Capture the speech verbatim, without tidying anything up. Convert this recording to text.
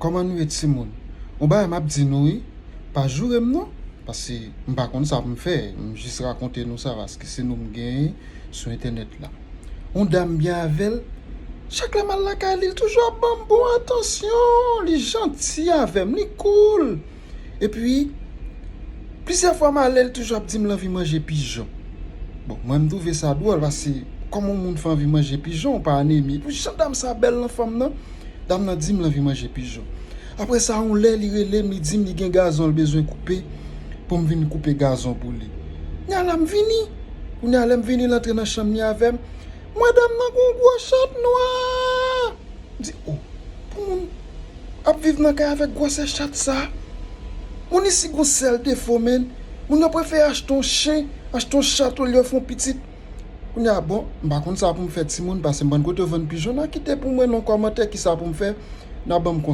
Kòman nou ye, timoun? Yon bagay m ap di nou, wi. Pa joure m, non. Paske m pa konn sa pou m fè. M jis rakonte nou sa, paske se nou m genyen sou entènèt la. Yon dam byen avè l. Chak lè m al lakay li, li toujou ap ban m bon atansyon. Li janti avè m, li cool. Epi, plizyè fwa m ale, li toujou ap di m l anvi manje pijon. Bon, mwen, m twouve sa dwòl, paske kòman yon moun fè anvi manje pijon, ou pa anemi. Epi, jan dam sa bèl nan fanm nan, dam nan di m l anvi manje pijon. Apre sa, yon lè, li rele m, li di m li gen gazon l bezwen koupe, pou m vin koupe gazon pou li. Kounye a la, m vini. Kounye a, lè m vini, l antre nan chanm li avè m. M wè dam nan gen yon gwo chat nwa. M di, o, pou moun ap viv nan kay avèk gwosè chat sa. Moun isi gon sèl defo, menn. Moun yo prefere achte yon chen, achte yon chat olye yo fè yon pitit. Kounye a, bon, m pa konn sa pou m fè, timoun, paske m pa konn kote yo vann pijon. N a kite pou mwen nan kòmantè ki sa pou m fè. N a ban m konsèy.